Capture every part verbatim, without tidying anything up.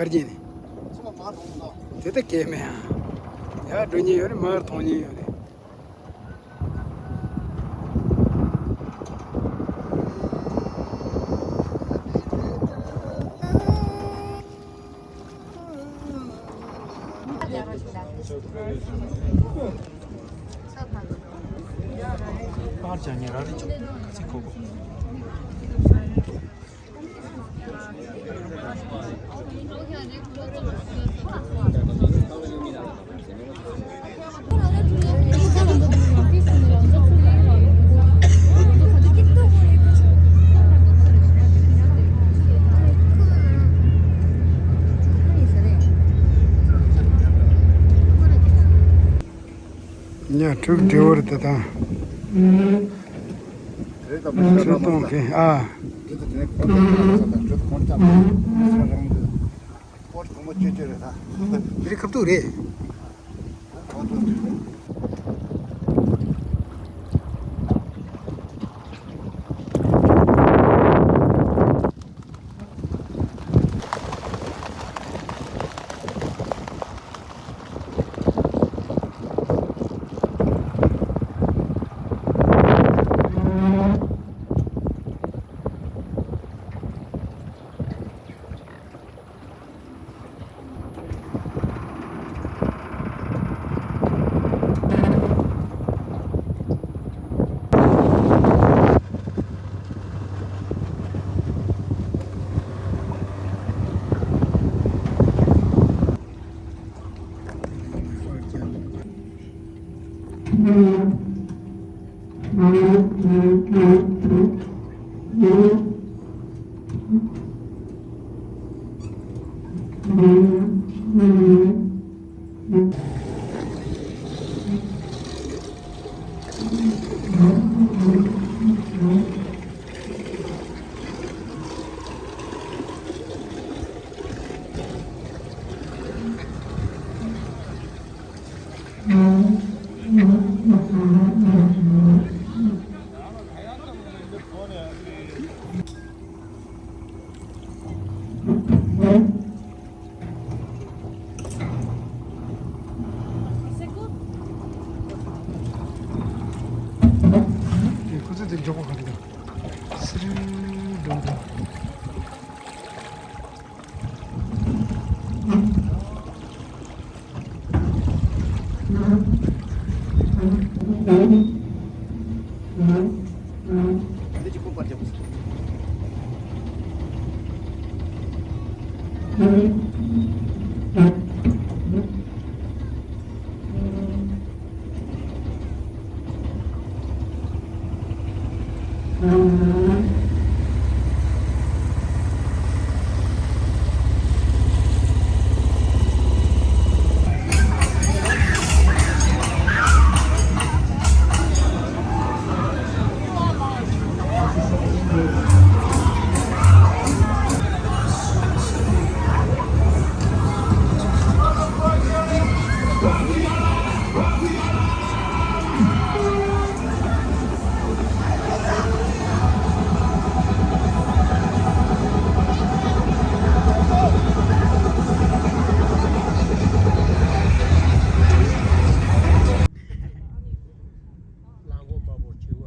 ཡར་རྒྱས་ནས། དེ་ལྟ་སྐད་མེད་ཨ། ཡར་འགྲོ་མཁན་ཡོད་རེད། མར་མཐོང་མཁན་ཡོད་རེད། པར་ཅང་ཉེ་ར་རེ་ཆོག་ག་ཚིག་གོ་གོ། ཉ་ཕྲུག་འདྲེ་བོར་དུ་དང་། ཁྲི་སྟོང་གི་ཨ། རི་ཁབ་ཏུ་རེད། ཁོ་ཚོ་དེ་མགྱོགས་པོ་ག་རེ་དང་། སི་རི་འགྲོ་འགྲོ། རླངས་འཁོར་དམར་པོ་བྲིས་པ།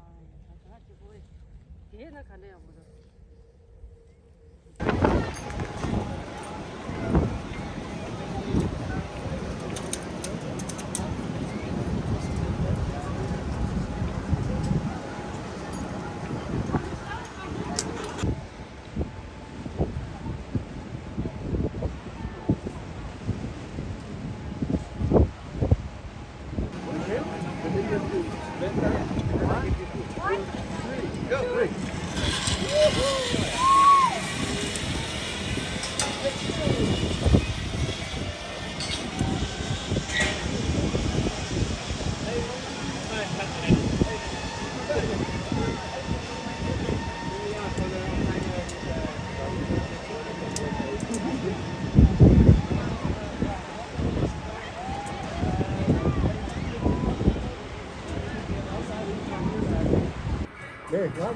ཨུམ། དེ་དཔེ་གནག་པོ་རེད། དེ་ན་ག་འདྲ་ཡོང་གི་འདུག་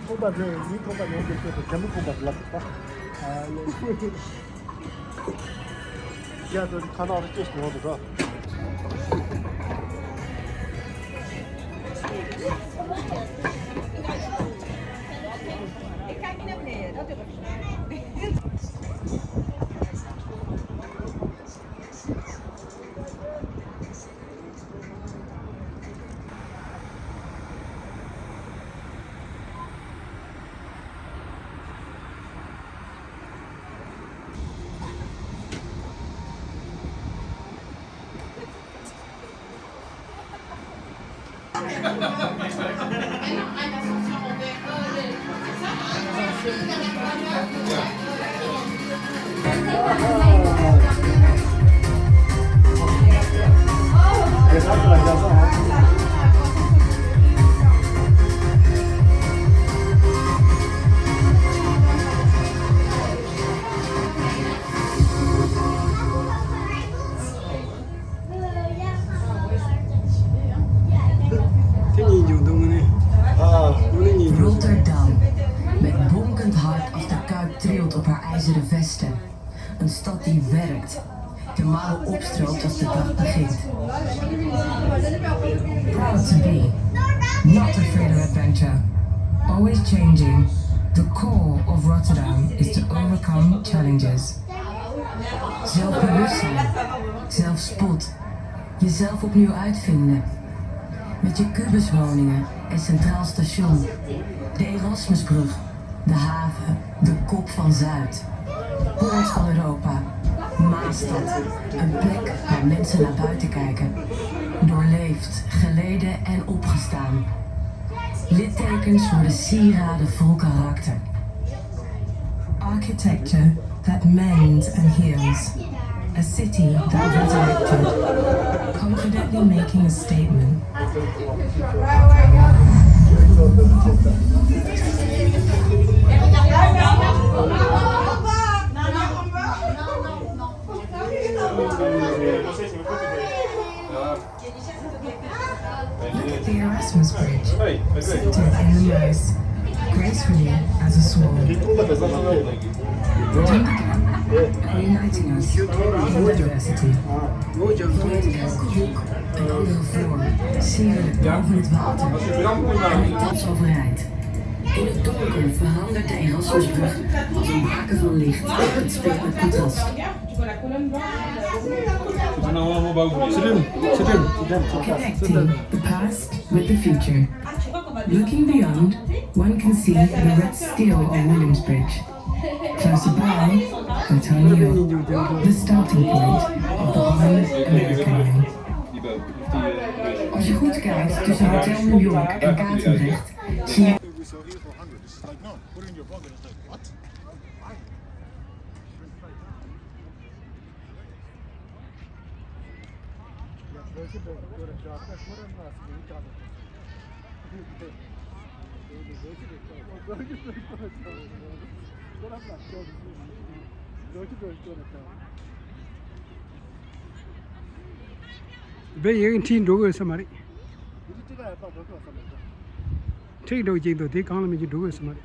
ཁོང་པ་དེ་མི་ཁོང་པ་ནང་དུ་སྐྱོད་དུ་རྒྱ་མི་ཁོང་པ་དེ་ལབ་ཐུབ་པ། ཡ་དོ་ཁ་ནག་རི་སྐྱེས་སུ་ཡོང་དུ་རོ། Rotterdam, met bonkend hart als de Kuip trilt op haar ijzeren vesten. Een stad die werkt, de mouwen opstroopt als de dag begint. Proud to be, not afraid of adventure. Always changing, the core of Rotterdam is to overcome challenges. Zelfbewustzijn, zelfspot, jezelf opnieuw uitvinden. Met je kubuswoningen en centraal station, de Erasmusbrug, de haven, de kop van Zuid, poort van Europa, Maastad, een plek waar mensen naar buiten kijken. Doorleefd, geleden en opgestaan. Littekens worden sieraden vol karakter. Architecture that mends and heals. A city that resurrected. Confidently making a statement. Look at the Erasmus Bridge, centered in the ice, gracefully as a sword. Bridging the gap and uniting us in diversity. Van elke hoek, een andere vorm, sierlijk boven het water. En het overeind. In het donker verandert de Erasmusbrug als een baken van licht en speelt met contrast. Connecting the past with the future. Looking beyond, one can see the red steel of Williamsbridge. Closer by, Antonio, the starting point of the Holland American Line. Als je goed kijkt tussen Hotel New York en Katendrecht, zie je བེ་ཡིན་ཁྲིད་འགྲོ་དགོས་ས་མ་རེད། ཁྲིད་འགྲོ་གཅིག་འདུག་དེ་གང་ལ་མི་གཅིག་འགྲོ་དགོས་ས་མ་རེད།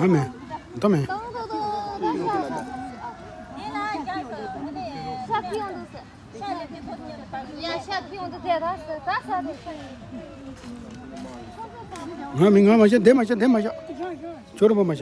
ང་མེད། ད་མེད། ང་མི་ང་མ་བྱ་དེ་མ་བྱ་དེ་མ་བྱ། ཁྱོད་རང་མ་བྱ།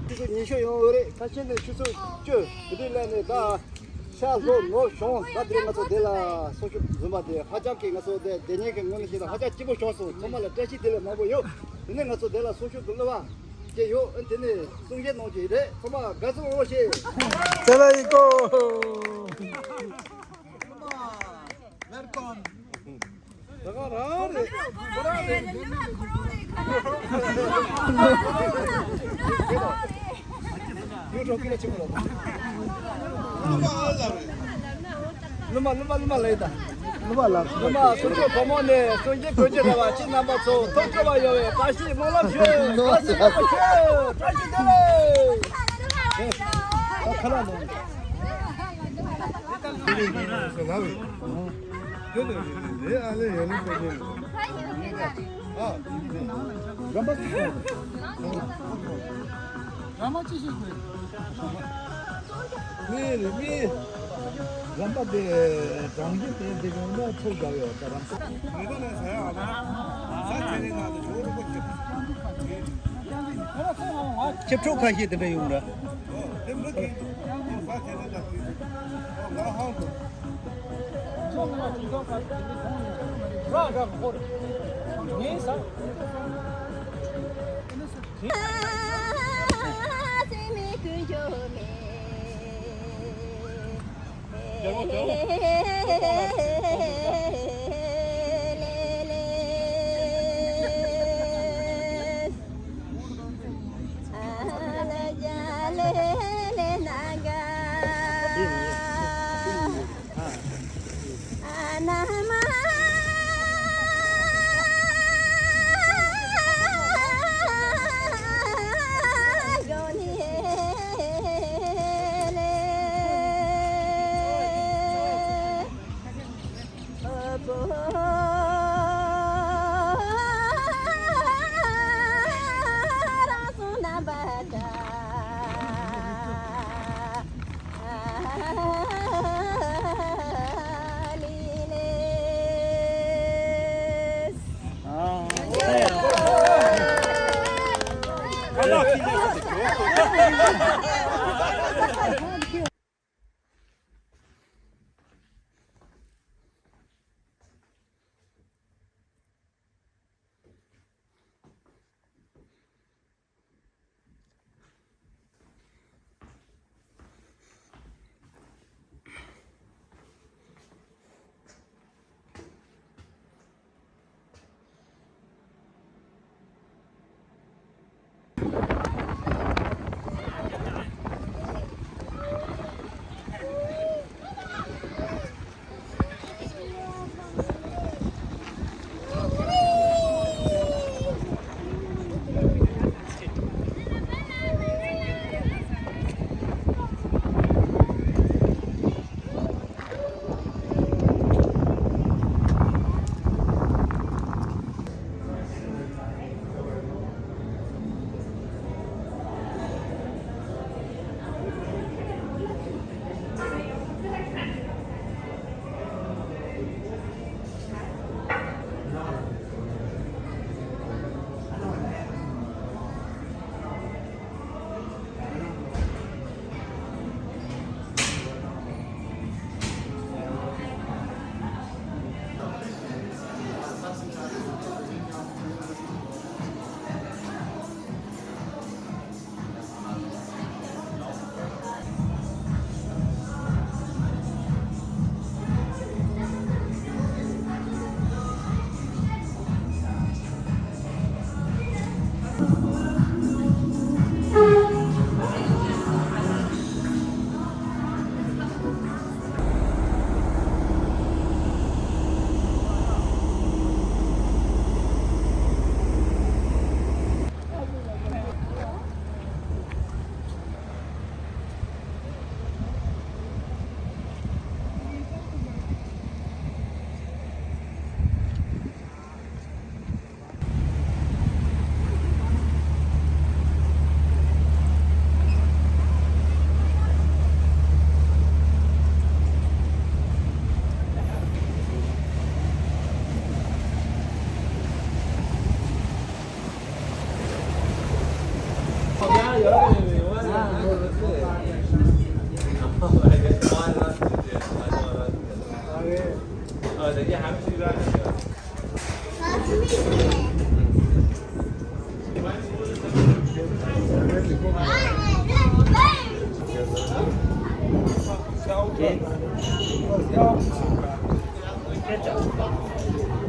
ཆུ་ཚོད་ཉི་ཤུ་ཡོང་འོས་རེད། ཁ་ཆེ་ནས་ཆུ་ཚོད་བཅུ་དེ་དུས་ལ་ནས་ད་ཤར་ལྷོ་ནུབ་བྱང་ད་དེ་རིང་ང་ཚོ་དེ་ལ་སྲུང་སྐྱོབ་འཛོམས་པ་དེ་ཧ་ཅང་གི་ང་ཚོ་དེ་དེ་ཉིན་གྱི་ངོས་ནས་བཤད་ན་ཧ་ཅང་སྐྱིད་པོ་བྱུང་སོང་། ཚང་མ་ལ་བཀྲ་ཤིས་བདེ་ལེགས་མང་པོ་ཡོད། དེ་ནས་ང་ཚོ་དེ་ལ་སྲུང་སྐྱོབ་ཀྱི་གླུ་བ་དེ་ཡོད། དེ་ནས་གསུང་བཤད་གནང་གི་རེད། ཚང་མ་དགའ་བསུ་ཡོང་བ་བྱེད། དེ་ལ་ཡིན་གོ། Welcome. ད་ག་རང་རེད། ཁོ་རང་རེད། ཡུ་ཊུབ་ཀྱི་ཆེན་པོ་ལ། ལུ་མ་ལུ་མ་ལུ་མ་ལ་ཡིན་ད། ལུ་མ་ལ། ལུ་མ་སུམ་ཅུ་བུ་མོ་ནས་སུམ་བརྒྱད་བུ་བརྒྱད་རེ་བ་ཁྱེད་རྣམ་པ་ཚོ་ཐུགས་སྤྲོ་བ་ཡོད་པའི་བཀྲ་ཤིས་སྨོན་ལམ་ཞུ། བཀྲ་ཤིས་སྨོན་ལམ་ཞུ། བཀྲ་ཤིས་བདེ་ལེགས། ཨ་ཁ་ལག་ལོངས། དེ་ལས་རེད་རེད་ཨ་ལས་ཡོད་ལས་པའི་ཉིན། ཨ། རམ་པ་ཅི་ཞིག་རེད། རམ་པ་ཅི་ཞིག་རེད། མི་རེད་མི། རམ་པ་དེ་གྲོང་ཁྱེར་དེ་དེ་གོང་ན་ཚུར་དགའ་ཡོད་ད་རམ་པ། མི་གོ་ནས་ཟ་ཡག་ཨ་ན། ཟ་ཁྱེད་རེ་ན་དུ་ཇོ་རུ་པོ་ཁྱེད། ཁྱེད་ཕྲུག་ཁ་ཤས་དེ་འདྲ་ཡོང་ར། དེ་མི་གི། ཟ་ཁྱེད་རེ་ན་དུ། ང་ཧང་དུ།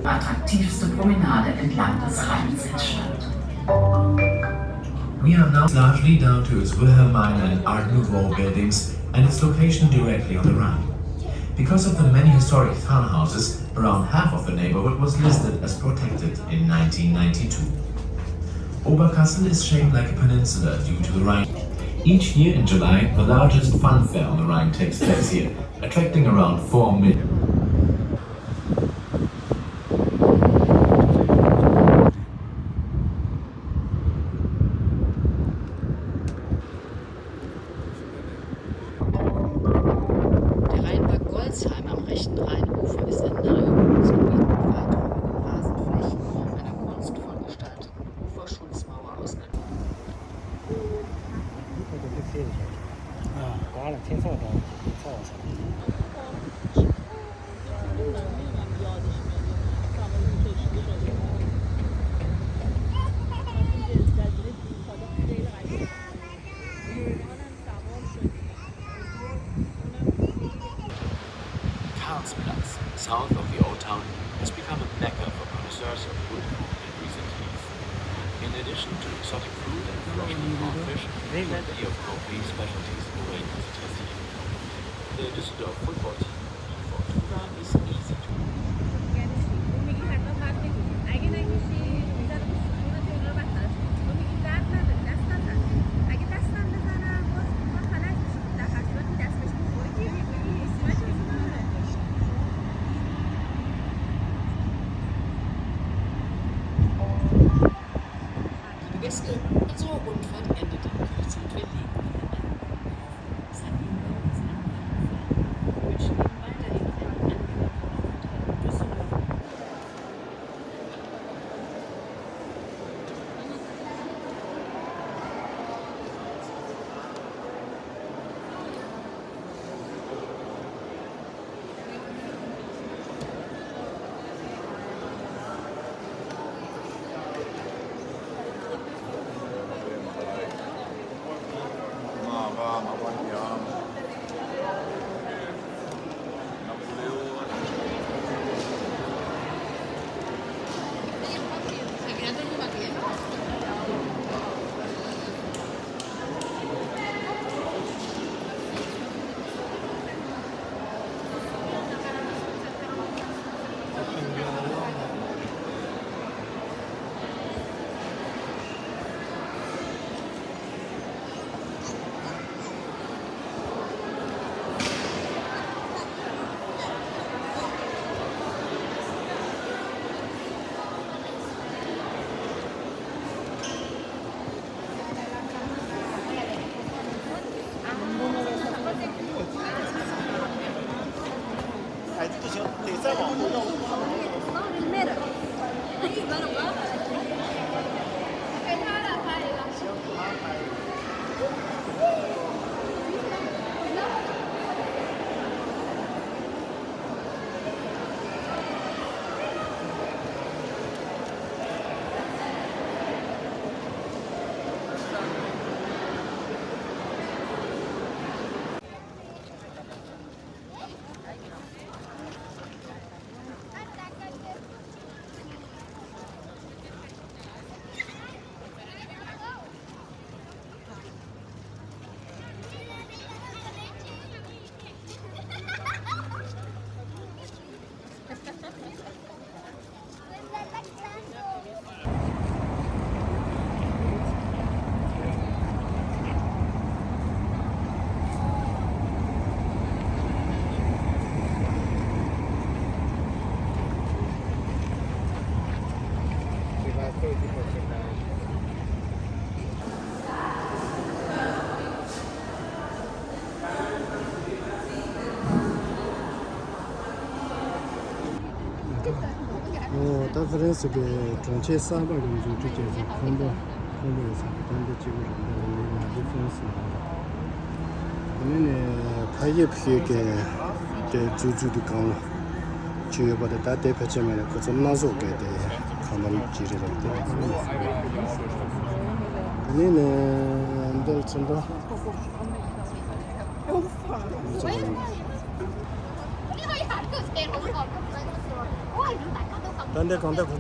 Attraktivste Promenade entlang des Rheins entstand. We are now largely down to its Wilhelmine and Art Nouveau buildings and its location directly on the Rhine. Because of the many historic townhouses, around half of the neighborhood was listed as protected in nineteen ninety-two. Oberkassel is shaped like a peninsula due to the Rhine. Each year in July, the largest fun fair on the Rhine takes place here, attracting around four million. Der Rheinpark Golzheim am rechten Rheinufer ist ein Naherholungsgebiet mit weiträumigen Rasenflächen, einer kunstvoll gestalteten Uferschutzmauer aus Karlsplatz, south of the old town, has become a mecca for connoisseurs of wood in recent years. In addition to exotic fruit and freshly caught fish, there are plenty of Kaufhof specialties already to test here. The Düsseldorf football team, for example, is easy to Die Gäste zur Rundfahrt endeten. Kühlzeit verlegen wir an. Sardinen werden als Angebot gefahren. Wünschen Ihnen weiterhin einen angenehmen Aufenthalt in Düsseldorf. ཨོ། ད་ཧྥ་རན་སི་གི་གྲོང་ཁྱེར་གསར་པ་གི་འཛུགས་སྐྲུན་བྱས་ཚེ་ཁོང་པ་ཁོང་པ་ཡོད་ས་གི་ད་འདི་གཅིག་པུ་རེད། འདི་ལ་ངའི་ང་ཚོའི་ཧྥ་རན་སི་ནང་ལ། དེ་ནས་ནི་ཕ་ཡིབ་ཤེས་ཀྱི་དེ་འཛུགས་འཛུགས་དུས་གང་ལ་ཅི་ཡོད་པ་དེ་ད་དེ་ཕལ་ཆེར་མེད་ནས་ཁོ་ཚོ་སྣ་ཟོག་གི་དེ་ཁང་པ་ཅིག་རེད་རེད། དེ་ནས་ནི་འདིར་ཚོན་པ། ད་འདི་གང་ལྟར་གང་།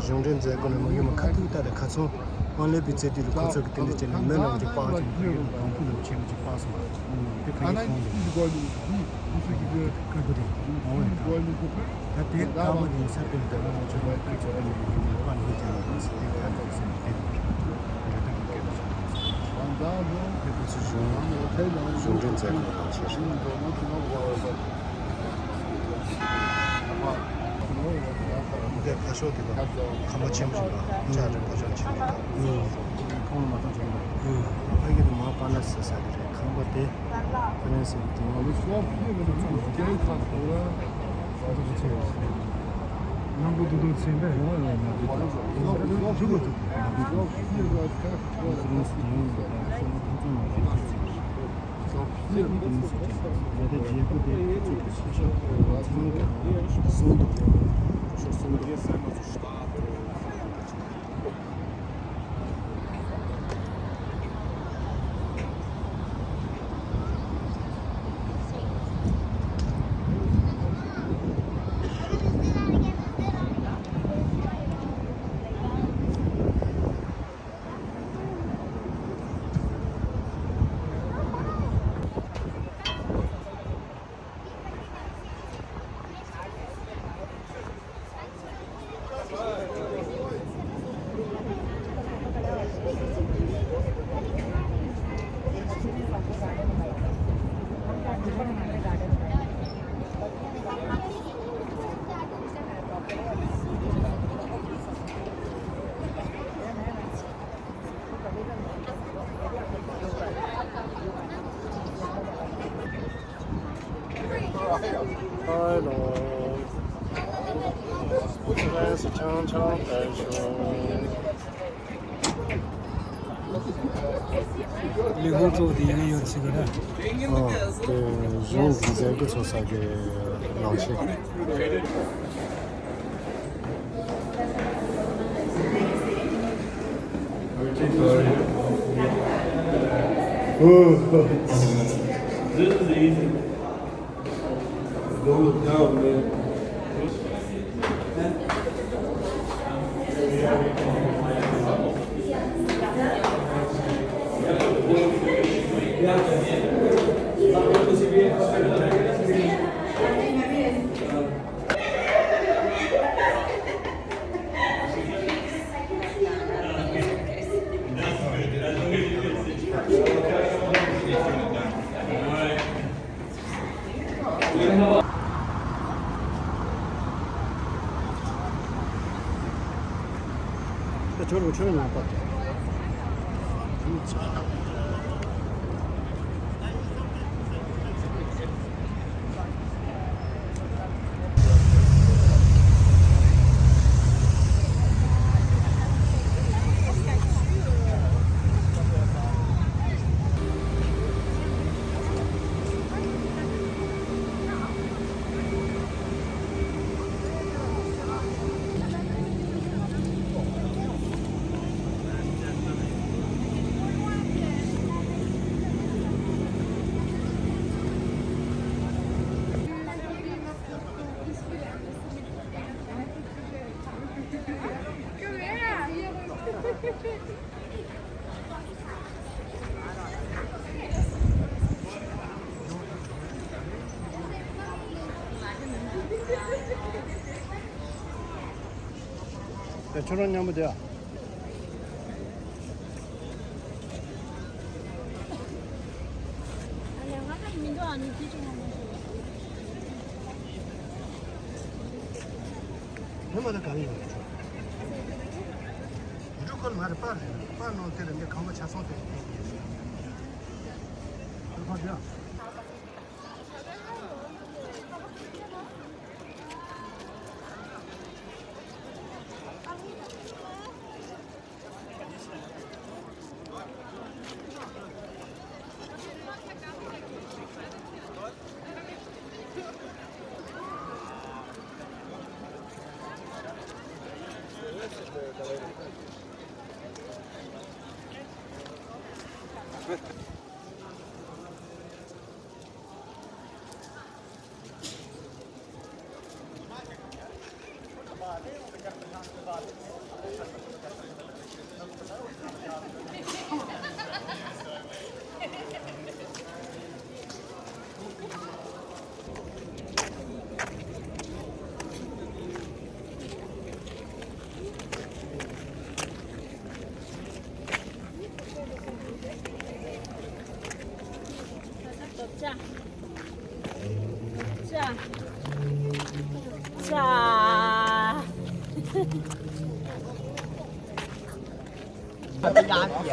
གཞུང་འབྲེལ་མཛད་སྒོ་ནས་མ་གཞི་མ་ཁ་ཐུག་ལྟ་དེ་ཁ་ཚོན་དབང་ལེགས་པའི་ཚེ་དུས་ལ་ཁོ་ཚོ་གི་དེ་འདྲ་བྱས་ནས་མི་རྣམས་ཀྱི་པར་ཅིག་ཕ་ཡུལ་གང་ཁུལ་ལ་ཆེན་པོ་ཅིག་པར་སོང་བ། དེ་ཁ་ཡིག་ཁོང་དུ་དཀར་པོ་དེ་འོང་བའི་སྐབས། ད་དེ་དཀར་པོ་དེ་ས་དེ་དེ་རང་ཆུ་ལ་ཁུལ་ཚོ་དེ་ནས་ཡིན་པ་ནི་ཅང་མི་སྲིད་དེ་ཁ་ཐུག་སོང་དེ་འགྲོ་སྟངས་ཀྱི་སྐད་ཆ་དེ་ཚོ་གཞུང་འབྲེལ་མཛད་སྒོ་དང་ཆེད་དུ། འདི་ཕ་ཤོག་དེ་ལ་ཁ་མ་ཆེན་པོ་ཞིག་ལ་ཅག་རེ་ཕ་ཤོག་ཆེན་པོ་ཁོང་མ་གཏོགས་ཅན་པ། ཕ་གི་དུ་མ་པ་ན་སི་ས་དེ་རེད། ཁང་པ་དེ་ཕ་ན་སི་དེ་ང་ཚོ་སོག་པོའི་ང་ཚོ་ཚོང་ཚོང་ཆེ་ཡོད་ས་ནང་པོ་དུ་དུ་ཚན་པས་ང་ཚོ་ཚོགས་ཚོགས་ཚོགས་ཚོགས་ཚོགས་ཚོགས་ཚོགས། ཧའི་ལོ། ཕ་རན་སི་ཆང་ཆང་སྤེལ་བྱུང་། ལས་ཁུངས་གཙོ་བོ་དེ་ཡིན་ཡོད་ཟེར་གི་རེད། ཨོ། དེ་གཞུང་འཛིན་མཛད་སྒོ་ཚོགས་ས་གི་ནང་ཆེན། This is easy. Go with God, man. ཁྱོད་རང་མཉམ་པོ་དེ། ཧེ་མ་ད་ག་རེ་ཡོད་རེད། འབྲུ་ཁོལ་མ་རེད། པར་རེད། པར་ནང་དེ་ལ་འདི་ཁང་པ་ཆ་ཚང་དེ་རེད། ཁོལ་པར་རེད།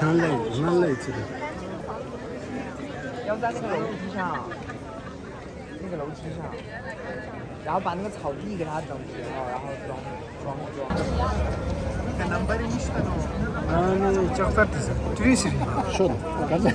ང་ལས་ང་ལས་ཅི་རེད། 要在那个楼梯上，那个楼梯上，然后把那个草地给它整平了，然后装装装。ཨ་ནི་ལྕགས་ཐར་དེ་ཟེར་ཏི་རི་སི་རེད། ཤོད་དང་ག་ཚོད།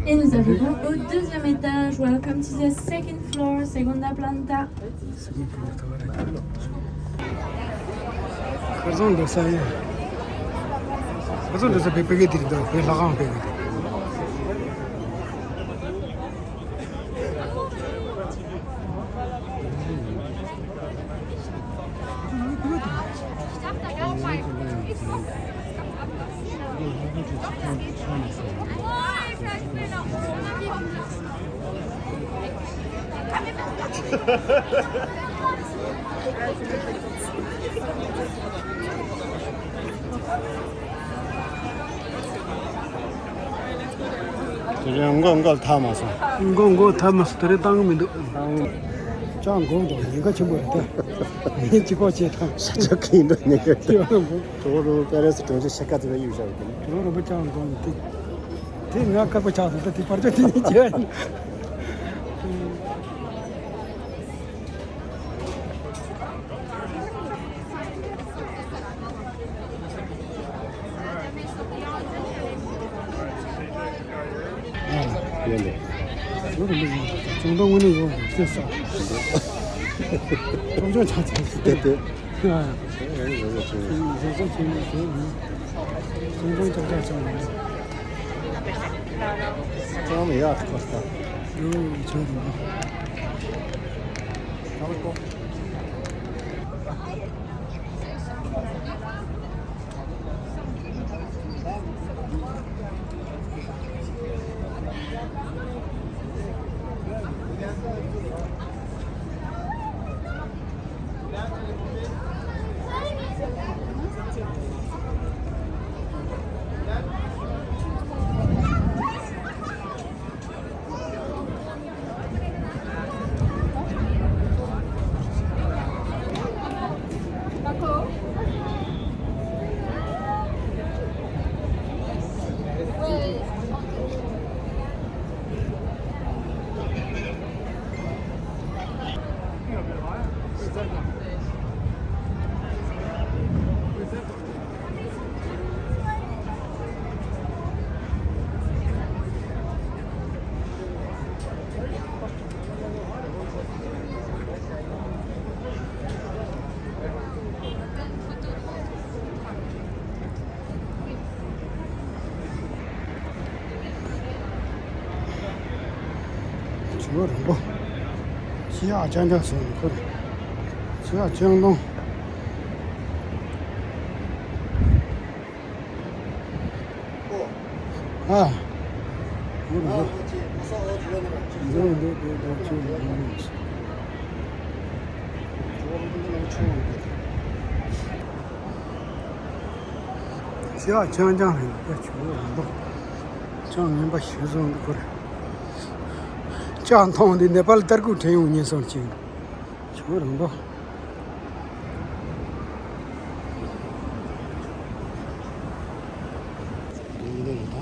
Et nous arrivons au deuxième étage. Welcome to the second floor, segunda planta. ཁར་སང་འགྲོ་ས་ཡིན། ཁར་སང་འགྲོ་ས་བོད་པའི་དེ་རེད་འདུག་བོད་ལྷ་ཁང་བོད་པའི་དེ། དེ་རིང་མགོ་མགོ་ཐག་མ་སོང་། མགོ་མགོ་ཐག་མ་སོང་། དེ་རིང་བཏང་གི་མི་འདུག་ལྕགས་མགོ་འདུག་ཉེན་ཁ་ཆེན་པོ་རེད་དེ། ངས་ཅི་གོ་བྱེད་དང་། ཤ་ཆག་གི་འདུག་ཉེན་ཁ་དེ་བ་མགོ། གྲོགས་རོ་པེ་རེ་སི་གྲོང་ཁྱེར་ཤ་ཁ་ཙི་བའི་ཡུལ་བཞག་གི་འདུག་གྲོགས་རོ་པེ་ལྕགས་མགོ་འདུག་དེ་ང་དཀར་པོ་ཆགས་སོང་། ད་དེ་ཕར་ཕྱོགས་དེ་ནས་བྱས། ཡོད་ལེ། ཡོད་རེད། མི་ཡོད། ཅུང་ཏོང་དངོས་གནས་ཡོད་རེད། ཅེས་སོ། ཅུང་ཅུང་ཆ་ཚང་ཞིག་དེ་དེ། ཨ། བཟོ་ཚོགས་ཆེན་མོ་དེ་ཡིན། ཅུང་ཏོང་ཅག་ཅག་ཅག་ཡིན། ཅང་ཡག་ཁོ་ཐག་ཡོད་ཆོག་རེད། བྱིའུ་རིང་པོ། ཤི་ཡག་རྐྱང་རྐྱང་བཟོས་ནས་ཁུར། ཤི་ཡག་རྐྱང་སྟོང་། ཨ། བྱིའུ་རིང་པོ། འདི་འདི་འདི་འདི་བྱིའུ་རིང་པོ། ཤི་ཡག་རྐྱང་རྐྱང་རེད། ཡ་བྱིའུ་རིང་པོ། ཅང་ངན་པ་ཞིག་བཟོ་འདུག་གོ། ལྕགས་མཐོང་འདི་ནེ་པཱལ་ལྟར་སྐུ་དྲན་ཡོང་ཉེན་སོང་ཅིང་། བྱིའུ་རིང་པོ།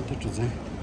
དེ་གྲུ་ཚན།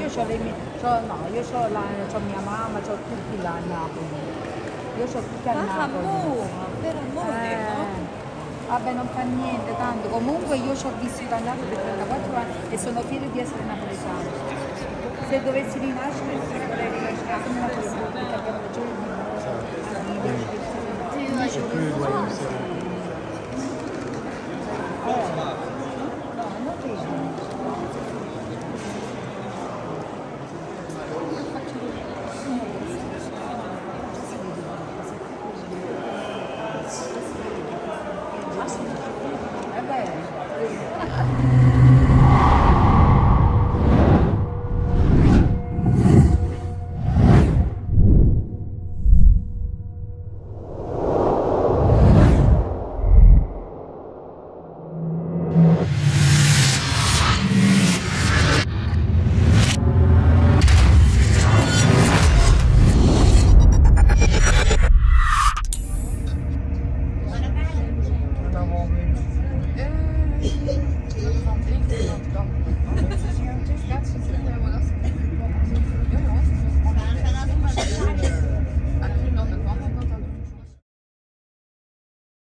Io c'ho le mie, c'ho, no, io c'ho la, c'ho mia mamma, c'ho tutti là a Napoli. Io c'ho tutti a Napoli. Vabbè, non fa niente, tanto comunque io ci ho vissuto a Napoli per trentaquattro anni e sono fiera di essere napoletana. Se dovessi rinascere, vorrei rinascere come una persona, perché abbiamo ragione di